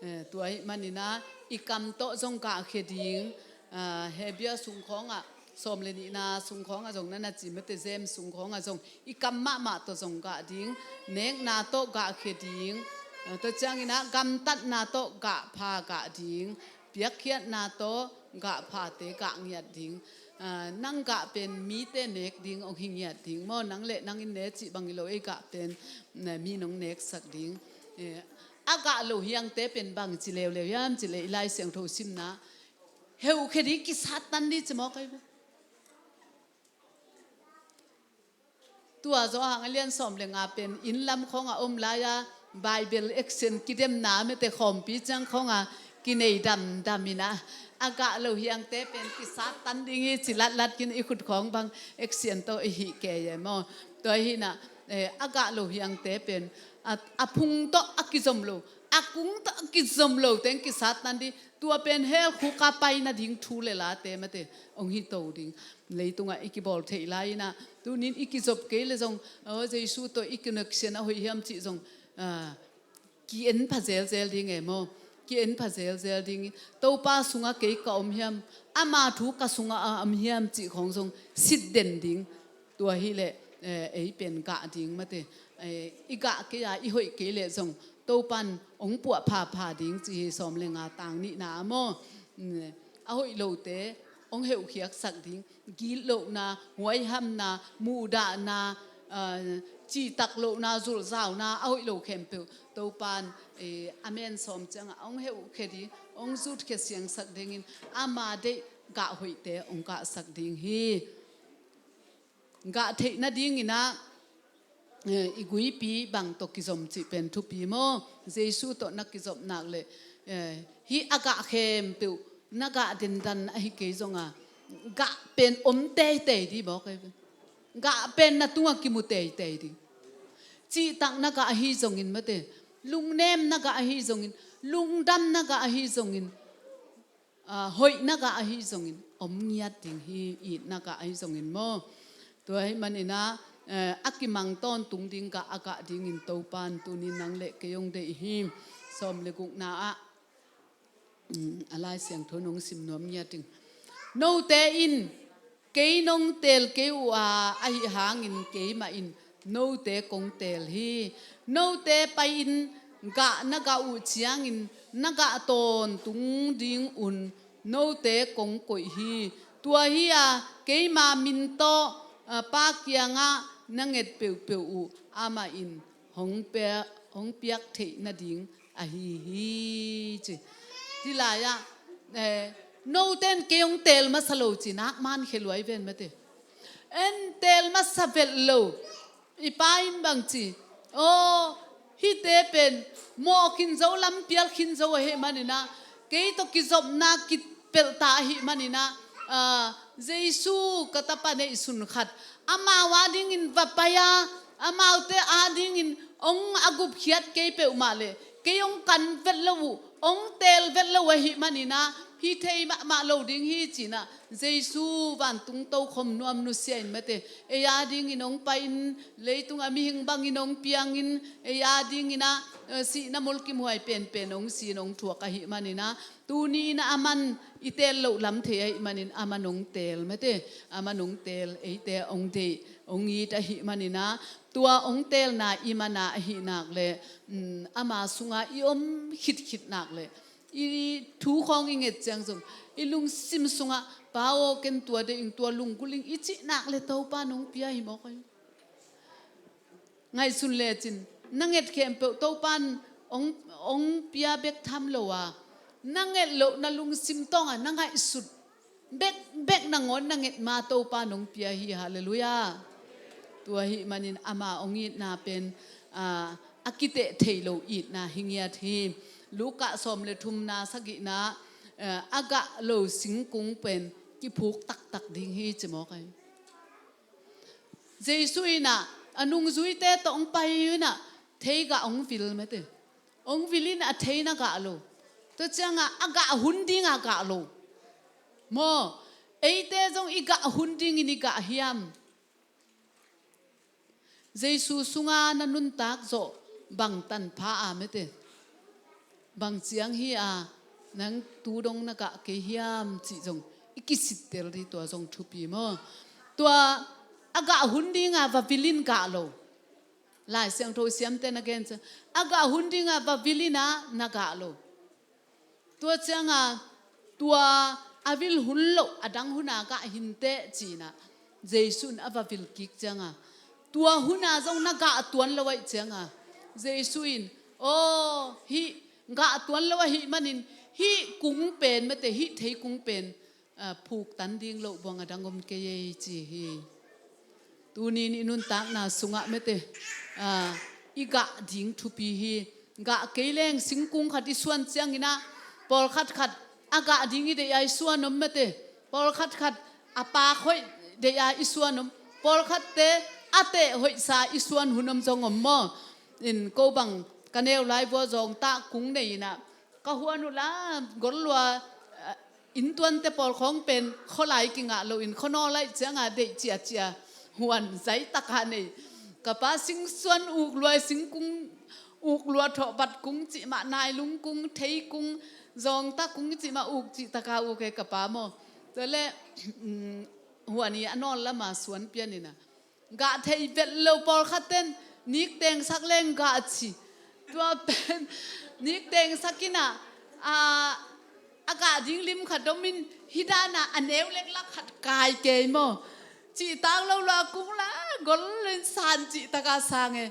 Eh, tua ahih manin ah, i kam tawh zong gahkhia ding, ah, Hebrew sung khawngah, sawm le nihna sung khawngah zong na na ci mate, James sung khawngah zong, i kam mahmah tawh zong gah ding, nekna tawh gahkhia ding, ah, tua ciangin ah, gamtatna tawh gahpha gah ding, piakkhiatna tawh gahphate gah ngiat ding. Ah, nang gah pen mite nek ding hong hi ngiat ding maw, nang le nang in ne cih bang hi lo, ei gah pen, na, mi nong neksak ding. Eh, a gah lo hiangte pen bang ci leuleu hiam cih leh i Lai Siangtho simna, heukhia ding, kisattan ding ci maw kai ve. Tua Johan a lian sawm le nga pen inn lam khawngah om lai-a, Bible action kidemna mate khawmpi ciang khawngah kinei damdam in ah, a gah lo hiangte pen kisattan ding hi ci latlat kin i khut khawng bang action tawh i hih kei e maw. Tua hi in ah, eh, a gah lo hiangte pen a, a phung tawh a kizom lo, a kung tawh a kizom lo teng kisattan ding. Tua pen hell khuk ah pai nading thu le late mate hong hi to ding. Leitungah i kibawl theih lai in ah, tunin i kizop kei le zong, aw, Jesu tawh i connection a hoih hiam cih zong, ah, ki-en pha zelzel ding e maw. Ki-en pha zelzel ding. Topa sungah kei ka om hiam, ama thu ka sungah a om hiam cih khawng zong sit den ding. Tua hi leh, eh, ei pen gah ding mate. Eh, i gah kei a, i hoih kei leh zong Topan hong puah phapha ding ci hi, sawm le nga tang nihna ah maw. Mm, a hoih lote hong heuhkhiatsak ding, gitlohna, huaihamna, muhdahna, ah, cihtak lohna, zulhzauna, a hoih lo khempeuh Topan, eh, a men sawm ciangah hong heuhkhia ding, hong zutkhia siangsak dingin ama deih gah hoihte hong gahsak ding hi. Gah theih nadingin ah, eh, i guipi bang tawh kizom cih pen thupi maw. Jesu tawh na kizop nak leh, eh, hih a gah khempeuh na gah dendan ahi kei zongah, gah pen om teitei ding maw kai ve. Gah pen na tungah kimu teitei ding. Cihtak na gah ahi zongin mate, lungnem na gah ahi zongin, lungdam na gah ahi zongin, ah, hoih na gah ahi zongin om ngiat ding hi, it na gah ahi zongin maw. Tua ahih manin ah, eh, a kimang tawntung ding gah a gah dingin Topan tunin nang le kei hong deih hi. Sawm le gukna ah, mm, a Lai Siangtho nong sim nuam ngiat ding. Note in kei nong teel kei uh a, ahi hangin keimah in note kong teel hi. Note pai-in gah na gah uh ciangin na gah tawntung ding un note kong koih hi. Tua hi-a keima min tawh, ah, Pa kiangah na nget peuhpeuh uh amah in hong pia-, hong piak theih nading ahi hi ci. Hih lai-ah, eh, note in kei hong teel masa lo ci nak man khia luai ven mate. En teel masa vet lo. I pa in bang ci, aw, hihte pen mawh khin zo, lampial khin zo ahih manin ah, kei tawh kizopna kipelh ta ahih manin ah, ah, Jesu ka tapa neihsun khat, amau adingin va pai-a, amaute adingin hong a gupkhiat kei peuhmah leh kei hong kan vet lo uh, hong teel vet lo ahih manin ah, hi thei mahmah lo ding hi ci-in ah, Jesu vantung tokhom nuam nusia in mate, ei adingin hong pai-in, leitungah mihing bangin hong piangin, ei adingin ah, eh, sihna mulkimhuai penpen hong si-in hong thuak ahih manin ah, tuni-in ah aman i teel loh lam thei ahih manin aman hong teel mate, aman hong teel, eite hong deih, hong it ahih manin ah, tua hong teelna i mana ahih nak leh, mm, ama sungah i om khitkhit nak leh, i thu khawng i nget ciang zong i lungsim sungah, "Pa aw, ken tua deih ing, tua lunggulh ing," i cih nak le Topa nong pia hi mawk ahi. Ngaihsun lecin, na nget khempeuh Topa in ong, ong pia bek tham lo a, na nget loh na lungsim tawngah na ngaihsut bekbek nangawn na nget ma Topa nong pia hi. Halleluiah. Tua ahih manin ama ong itna pen, aa, a kiteh thei lo itna hi ngiat hi. Luka sawm le thumna sagihna, aa, a gah lo singkung pen kiphuk taktak ding hi ci mawk ahi. Jesu in ah a nungzuite tawh ong pai in ah thei gah ong vil mate. Ong vil in a thei na gah lo. Tua ciangah a gah hun dingah gah lo. Maw, eite zong i gah hun dingin i gah hiam? Jesu sunga na nuntak zawh bang tanpha a mate, bang ciang hi a, nang tu dong na gah kei hiam cih zong i kisittel dih, tua zong thupi maw. Tua a gah hun dinga va vilin gah lo. Lai Siangtho siamte na gen ciang a gah hun dinga va vilina na gah lo. Tua cianga tua a vil hun loh a dang huna gah hinteh cina Jesu in a va vil kik cianga tua huna zong na gah tuan lo aih cianga Jesu in, aw, hih gah tuan lo ahih manin hih kung pen mate, hih thei kung pen, aa, phuk tan ding loh buang a dang om kei ei ci hi. Tunin i nuntakna sungah mate, aa, i gah ding thupi hi. Gah kei leng singkung khat i suan ciangin ah pawlkhat khat a gah ding i deih a i suan om mate, pawlkhat khat a pak hoih deih a i suan om, pawlkhatte a teh hoihsa i suan hun om zong om maw. In ko bang ka neu lai vua zawngtah kung nei in ah ka huan uh la gol lua, aa, inntuante pawl khawng pen khualai kingah loin khuanawl aih cianga deih ciacia huan zai taka nei. Ka pa singsuan uk lua, singkung uk lua, thawhbat kung cih mah, nailung kung, thei kung, zawngtah kung cih mah uk cih taka uk e ka pa maw. Tua le, um, huan i a nawl lama suan pian in ah gah thei vet lo, pawlkhat ten niktengsak leng gah ci. Tua pen niktengsak in ah, aa, a gah ding lim khat om in hih dana a neu leklak khat kai kei maw. Cihtak lo lua kung la gol in san cihtaka sang e.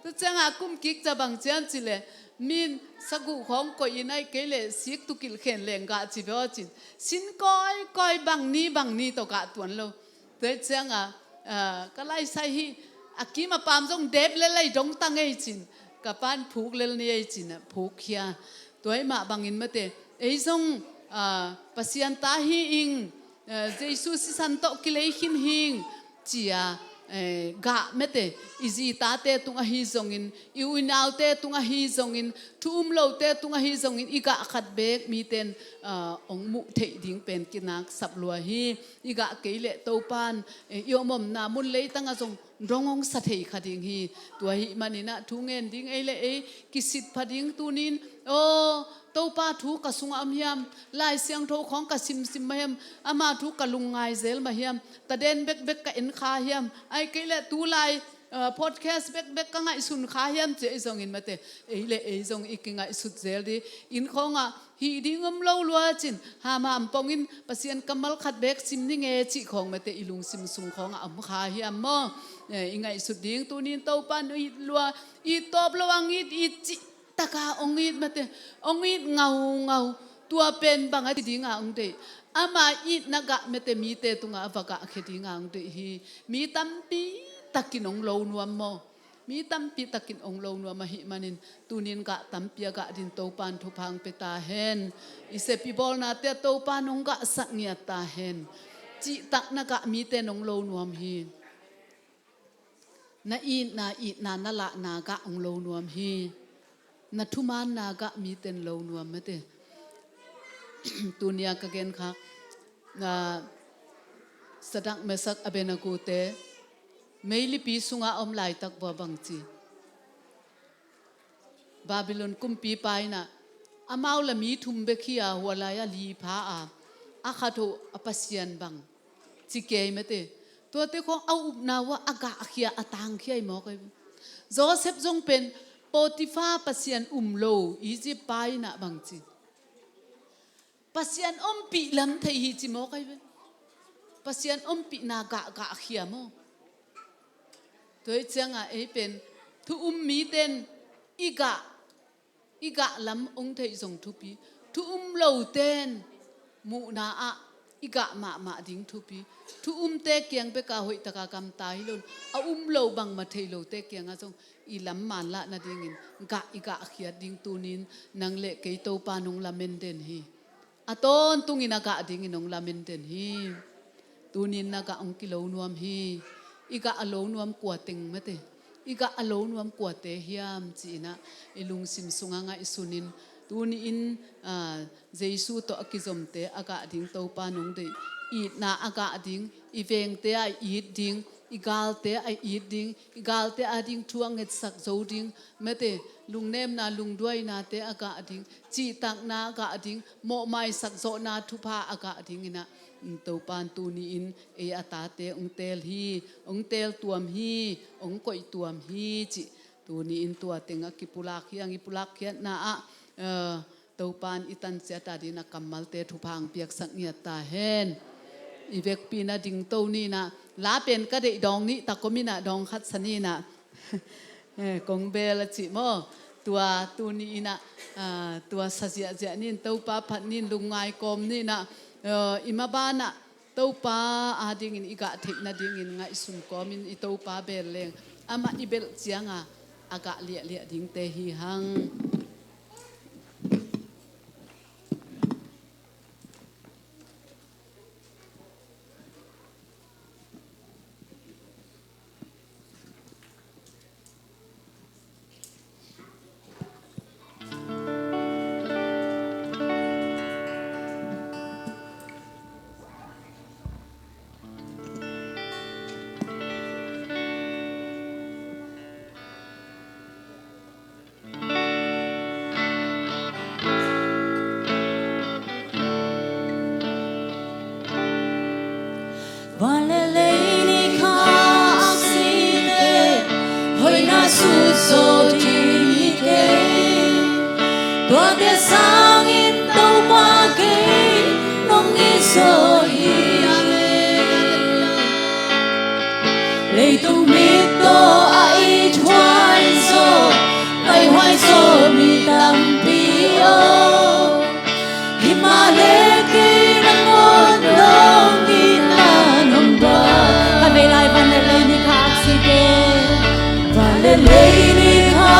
Tua cianga kum kik ca bang ciam ci le min saguh khawng koih in aih kei le sik tukilh khen leng gah ci veu cin sin kawikawi bang ni bang ni tawh gah tuan lo. Tua cianga, aa, ka laisai hi a kim a pam zong dep lel ei dong tang ei cin, ka pan phuk lel ni ei cin a phuk khia. Tua i mah bangin mate, ei zong, aa, Pasian ta hi ing, aa, Jesu sisan tawh kilei khin hi ing cia, ee, gah mate, i zi tate tung ahi zongin, i u i naute tung ahi zongin, thu um lote tung ahi zongin i gah khat bek miten, aa, ong muh theih ding pen kinak sap lua hi. I gah kei leh Topan, eh, i om omna mun leitangah zong dong ong sa thei kha ding hi. Tua ahih manin ah thu ngen ding ei le ei kisit pha ding tunin, aw, Topa thu ka sungah om hiam, Lai Siangtho khawng ka simsim mah hiam, ama thu ka lungngai zel mah hiam, taden bekbek ka en kha hiam, aih kei leh tulai, eh, podcast bekbek ka ngaihsun kha hiam ci ei zongin mate, ei le ei zong i kingaihsut zel dih. Inn khawngah hih ding om lo lua cin, hamham pongin Pasian kammal khat bek sim ning e cih khawng mate i lungsim sung khawngah om kha hiam maw? Eh, i ngaihsut ding tunin Topan it lua, it tawp lo ang it, it cih taka ong it mate, ong it ngaungau. Tua pen bang a ci dinga ong deih, ama itna gah mate mite tungah a va gahkhia dinga ong deih hi. Mi tampi takin ong lo nuam maw? Mi tampi takin ong lo nuam ahih manin tunin gah tampi a gah din Topan thupha ong pia ta hen. I sep i bawlnate ah Topan ong gahsak ngiat ta hen. Cihtak na gah mite nong lo nuam hi. Na itna, itna na lahna gah ong lo nuam hi. Na thumaanna gah miten lo nuam mate. Tunia ka gen kha, na Sadak, Mesak, Abenagute meilipi sunga om laitak vua bangci Babylon kumpipa in ah amau la mi thum bek hi a, hua lai-ah li pha a, a khat uh a Pasian bang ci kei mate. Tuate khawng a upna uh ah a gahkhia, a tangkhia i mawk ahi. Joseph zong pen Potiphar, Pasian um lo Egypt pa in ah bangci Pasian ompih lam thei hi ci maw kai ve? Pasian ompihna gah gah khia maw? Tua hi ciangah ei pen thu um miten i gah i gah lam hong theih zong thupi. Thu um loten muhna ah i gah mahmah ding thupi. Thu umte kiang beka hoihtaka gamta hi lo in, a um lo bangmah thei lote kiangah zong i lam manlah nadingin gah i gah khiat ding tunin nang le kei Topa nong lamen den hi. A tawntungin a gah dingin hong lamen den hi. Tunin na gah hong kilo nuam hi. I gah a lo nuam kua teng mate, i gah a lo nuam kuate hiam ci-inah i lungsim sungah ngaihsunin tuni-in, ah, Jesu tawh a kizomte a gah ding Topa nong deih. Itna a gah ding, i vengte a it ding, i galte a it ding, i galte a ding thu a ngetsak zo ding, mate, lungnemna lungduainate a gah ding, cihtakna a gah ding, mawhmaisak zawhna thupha a gah dinginah, mm, Topan tuni-in ei a tate hong teel hi, hong teel tuam hi, hong koih tuam hi cih tuni-in tua tengah kipulak hi. Ang i pulak khiatna ah, eh, Topan i tanciat a dingin a kammalte thupha hong piaksak ngiat ta hen. I vekpi-in a dingto ninah, la pen ka deih dawng nih tak om inah dawng khat sa ninah. Eh, kong bel a cih maw? Tua tuni-inah, ah, tua sa ziahziah nin, Topa phat nin, lungngai kawm ninah, eh, i mabanah Topa a dingin i gah theih nadingin ngaihsun kawmin i Topa bel leng amah i belh cianga a gah liahliah dingte hi hang. Van le lei ni kha aksite hoihna suzo ding hi kei. Tuate sangin Topa kei nong it zo hi. Leitung mit tawh a ithuai zo, ngaihhuai zo mi tampi aw. Himahleh kei nangawn dong itna nong bang. Kha vei lai van le lei ni kha aksite, van le lei ni kha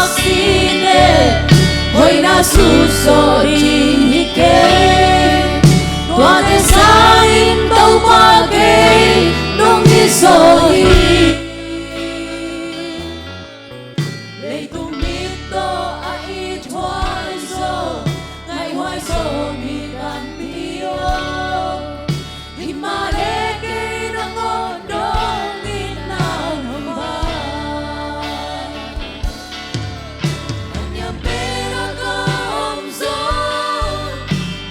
aksite hoihna suzo ding hi kei. Tuate sangin Topa kei nong it zo hi. Leitung mit tawh a ithuai zo, ngaihhuai zo mi tampi aw. Himahleh kei nangawn dong itna nong bang. A niam pen a ka om zong,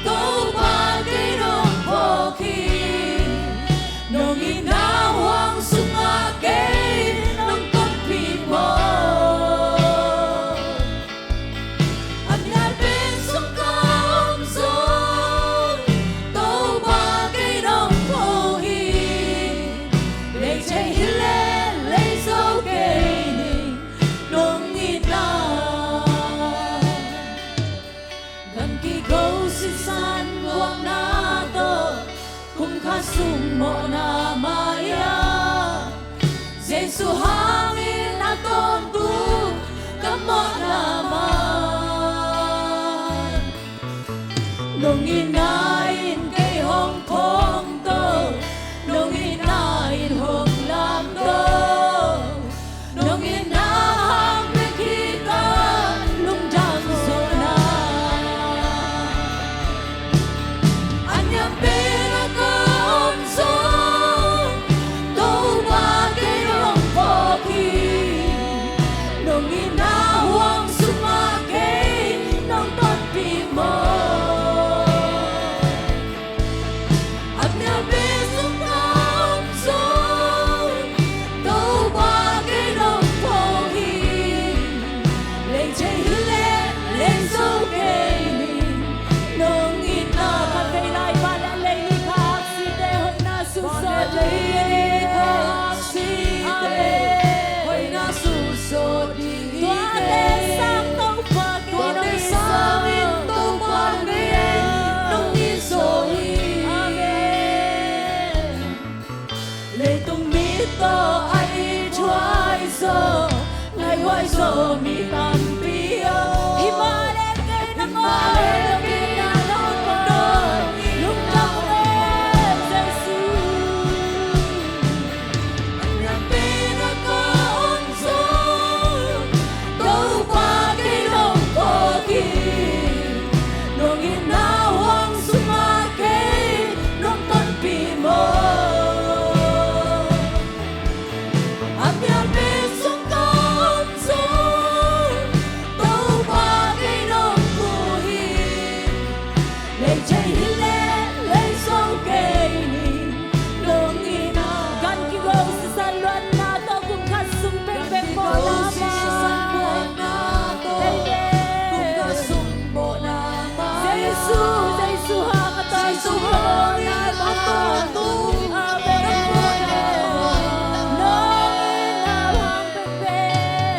Topa kei nong phawk hi. Nong itna huang sungah kei nong tonpih maw? A niam pen sung ka om zong, Topa kei nong phawk hi. Lei thei hi leh lei zo kei ning nong itna. Gam kiko sisan guakna tawh, kum khat sung mawhna mai-ah, Jesu hangin a tawntung ka mawhna mai. Nong itna in kei hong khawngto, nong itna in hong lamto, nong itna hang bek hi ka lungdam zawhna. A niam pen a ka om zong, Topa kei nong phawk hi. Nong itna huang sungah kei nong tonpih maw? Zo mi tampi aw. Himahleh kei nangawn, kei nangawn lungdam e Jesu. Nang pen a ka om zong, Topa kei nong phawk hi. Nong itna huang sungah kei nong tonpih maw. A pial pen sung ka om zong, Topa kei nong phu hi. Leice hi leh lei zo kei ning, nong itna. Gan kigo sisan luanna tawh kum khat sung pengpeng mawhna mah. Jesu, Jesu hang a tawi sung mawhna mah. Amen. Nong itna hang pengpeng.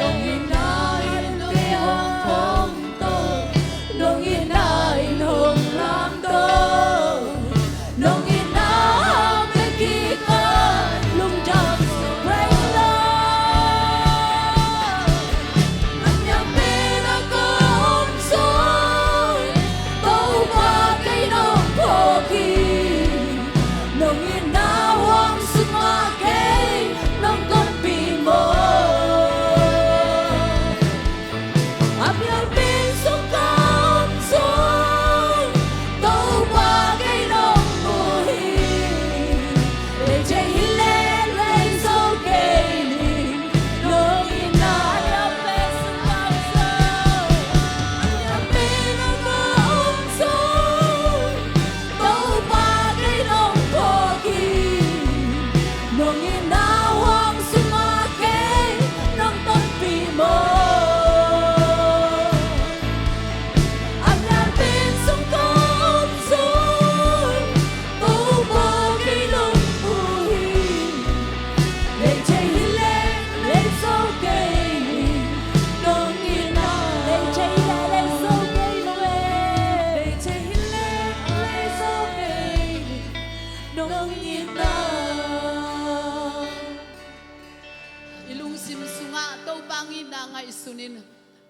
Nong itna in hong lamto. Nong itna hang pia kik a lungdam. Praise the Lord. Nang pen a ka om zong, Topa kei nong phawk hi. Nong itna huang sungah kei nong tonpih maw. A pial pen sung ka om zong, Topa kei nong phu hi. Leice hi leh lei zo kei ning, nong itna. A pial pen sung ka om zong, a pial pen a ka om zong, Topa kei nong phawk hi. Nong itna huang sungah kei nong tonpih maw. A pial pen sung ka om zong, Topa kei nong phu hi. Leice hi leh lei zo kei ning, nong itna. Leice hi leh lei zo kei ning e. Leice hi leh lei zo kei ning, nong itna. I lungsim sungah Topa itna ngaihsun in.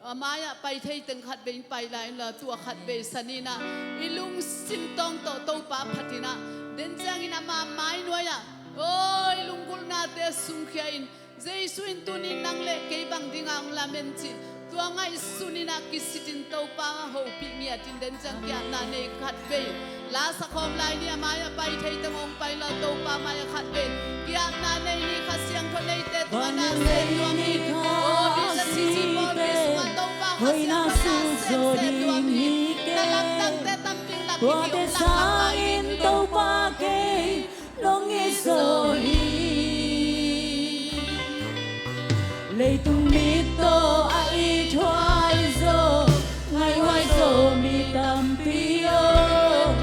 A mai-ah pai thei teng khatvei in pai lai inla, tua khatvei san inah i lungsim tawng tawh Topa phat inah, den ciangin ama mai nuai-ah, aw, i lunggulhnate sungkhia in, Jesu in tuni nang le kei bang dinga hong lamen cih tua ngaihsun inah kisitin Topa hopih ngiatin, den ciang kiatna nei khatvei. La sakhawm lai ni, a mai-ah pai thei teng hong pai la, Topa mai-ah khatvei. Kiatna nei ni, Kha Siangtho neite tungah na sem nuam hi. Aw, Bible City Pawlpi sungah Topa Kha Siangtho na sem sem nuam hi. Na lamdangte tampi lak hi, hong lak lak lai hi. Topa kei nong it zaw hi. Leitung mit tawh a ithuai zaw, ngaihhuai zaw mi tampi aw.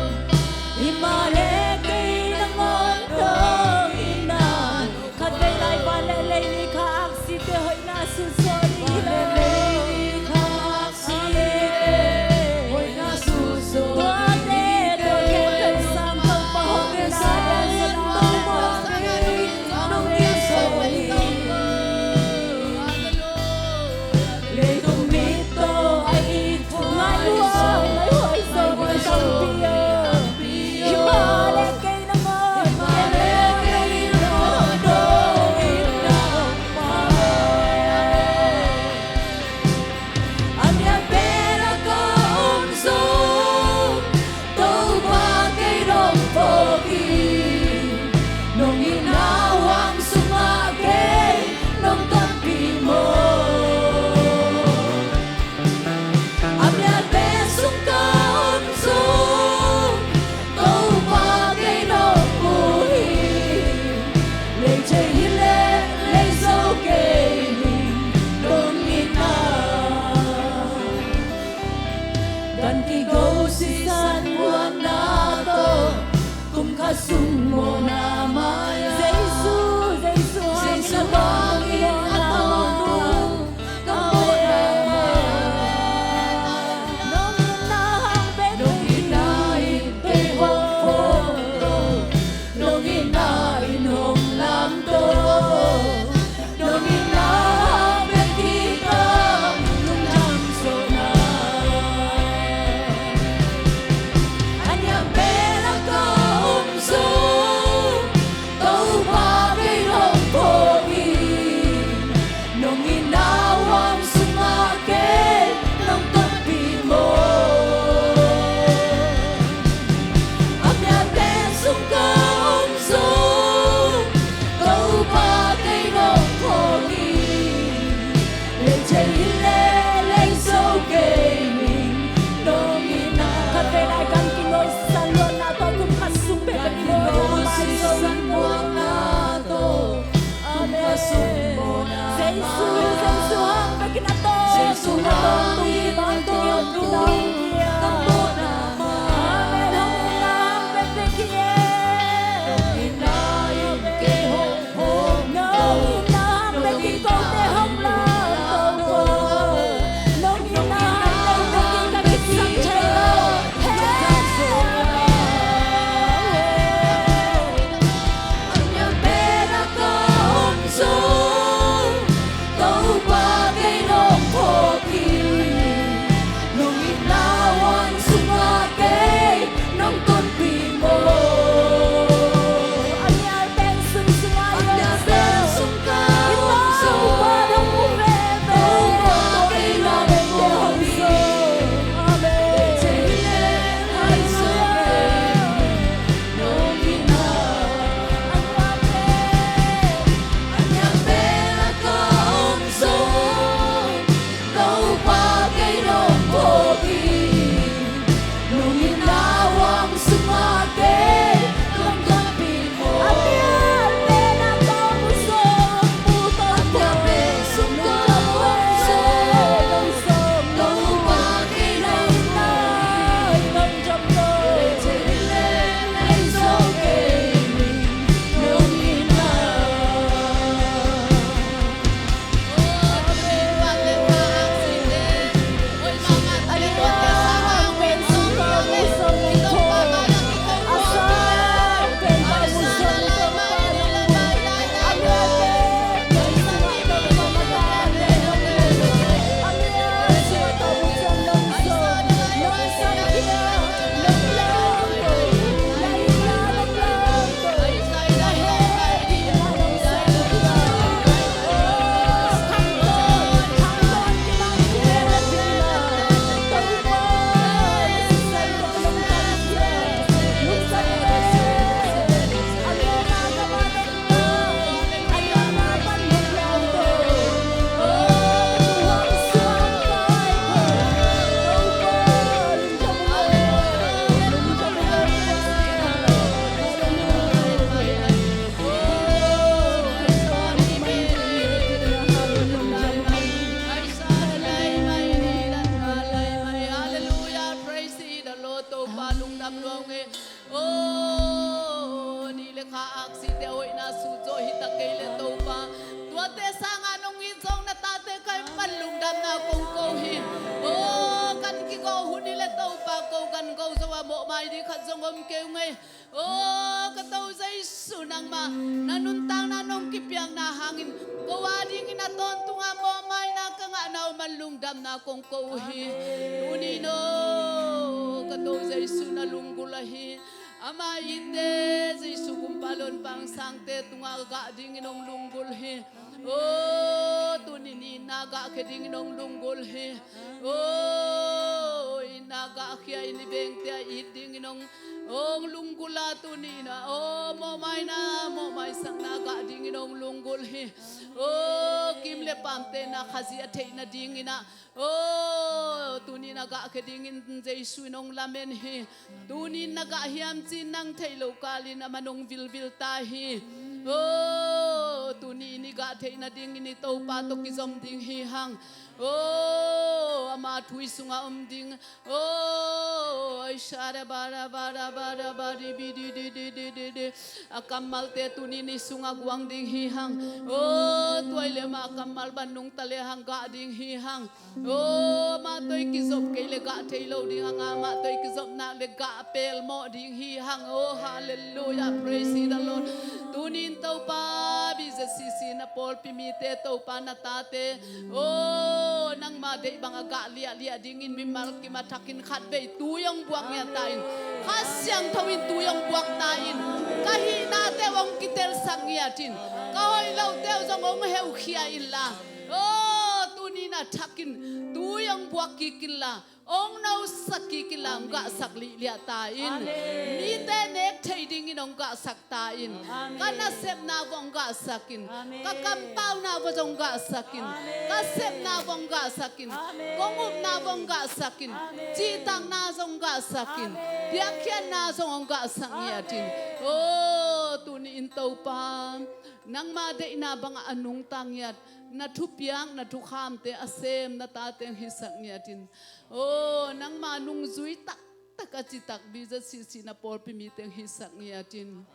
Himahleh kei nangawn dong itna. Khatvei lai van le lei ni kha aksite hoihna sut zaw ni le. Amen. hoihna sut zawh hi ta kei le Topa, tuate sangah nong it zong na tate ka hih pan lungdamna kong ko hi. O, kan kigo hun hi le Topa, ko kan go zo a mawhmai ding khat zong om kei ung ei. O, ka To Jesu, nangmah na nuntakna nong kipiakna hangin ko a dingin a tawntungah mawhmaina ka ngahna uh man lungdamna kong ko uh hi. Tuni-in o, ka To Jesu, na lunggulh ahi. Ama itte Jesu kumpa lopa sangte tungah gah dingin hong lunggulh hi. O, tuni-in i itna gahkhia dingin hong lunggulh hi. O, itna gahkhia in i vengte a it dingin hong, hong lunggulh a, tuni-in a, o, mawhmaina, mawhmaisakna gah dingin hong lunggulh hi. O, kim le pamte na Khazih a theih nadingin a, o, tuni-in a gahkhia dingin Jesu in hong lamen hi. Tuni-in na gah hiam ci-in nang theih loh kalin a man hong vilvil ta hi. O, tuni-in i gah theih nadingin i Topa tawh kizom ding hi hang. O, ama thu i sungah om ding. O, ai sha ra ba ra ba ra ba ra ba di bi di di di di di di. A kammalte tuni-in i sungah guang ding hi hang. O, tua i le mah a kammal bang nungta le hang gah ding hi hang. O, amah tawh i kizop kei le gah thei lo ding hang a, amah tawh i kizop nak le gah pelmawh ding hi hang. O, halleluiah, praise the Lord. Tuni-in Topa, B Z C C na pawlpi mite, Topa na tate, o, nangma deih bang a gah liahliah dingin mimal kim a thakin khatvei tui hong buak ngiat ta in. Kha Siangtho in tui hong buak ta in. Ka hihnate uh hong kitelsak ngiat in. Ka hoih lohte uh zong hong heukhia inla, o, tuni-in a thakin tui hong buak kik inla, hong nosak kik inla, hong gahsak lihliah ta in. Amen. Mite nek thei dingin hong gahsak ta in. Amen. Ka nasepna uh hong gahsak in. Amen. Ka kampauna uh hong gahsak in. Amen. Ka sepna uh hong gahsak in. Amen. Kong upna uh hong gahsak in. Amen. Cihtakna uh hong gahsak in. Amen. Piakkhiatna uh hong gahsak ngiat in. Amen. O, tuni-in Topa, nangma deihna bangah a nungta ngiat na thupiak, na thukhamte a sem na tate hong hisak ngiat in. O, nangma nungzui taktak a citak B Z C C na pawlpi mite hong hisak ngiat in.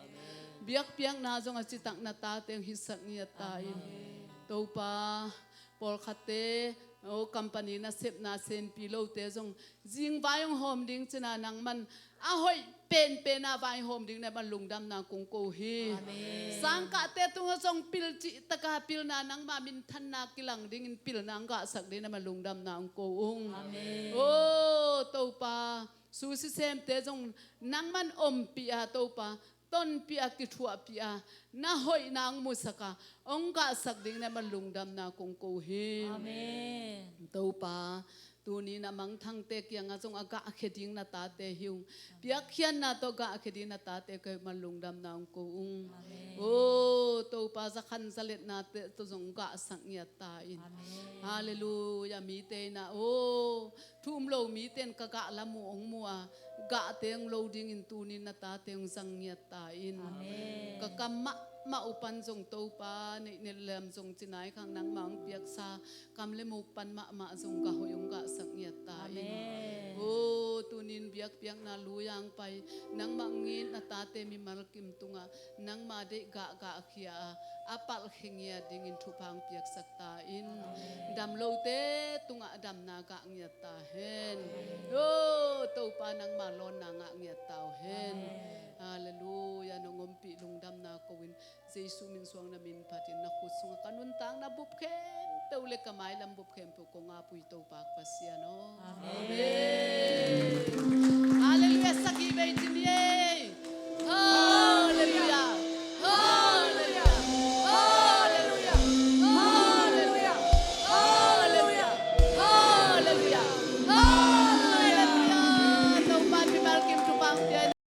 Biakpiakna zong a citak na tate hong hisak ngiat ta in. Amen. Topa, pawlkhatte, o, company nasepna sempi lote zong zingvai hong hawm ding ci-in a nangman a hoih penpen a vai hawm ding na man lungdamna kong ko hi. Amen. Sangkahte tungah zong pil cihtak a pilna, nangma minthanna kilang dingin pilna hong gahsak ding na man lungdamna hong ko ung. Amen. O, Topa, susisemte zong nangman ompih a, Topa, tonpih a, kithuahpih a, na hoihna hong musak a, hong gahsak ding na man lungdamna kong ko hi. Amen. Topa, tuni-in a mangthangte kiangah zong a gahkhia ding na tate hi ung. Piakkhiatna tawh gahkhia ding na tate ka hih man lungdamna hong ko ung. Amen. O, Topa, zakhan zaletnate tawh zong gahsak ngiat ta in. Amen. Halleluiah, mite in a, o, thu um lo mite in ka gah lam uh hong mu a, gahte hong lo dingin tuni-in na tate hong zang ngiat ta in. Amen. Ka kam mahmah uh pan zong Topa, neih ne lem zong ci nai khang nangmah hong piaksa kam le muk pan mahmah zong gah hoih hong gahsak ngiat ta in. Amen. O, tuni-in biakpiakna lui-a hong pai, nangmah hong it na tate mimal kim tungah nangma deih gah gahkhia a, a palh khe ngiat dingin thupha hong piaksak ta in. Amen. Dam lote tungah damna gah ngiat ta hen. Amen. O, Topa, nangma lawnna ngah ngiat ta uh hen. Amen. Halleluiah, nong ompih lungdamna ko-in, Jesu min suang na min phatin na khut sungah ka nuntakna bup khempeuh le ka mailam bup khempeuh kong ap uh hi, Topa Pasian aw. Amen. Amen. Halleluiah, sagih vei ci ni ei. Halleluiah.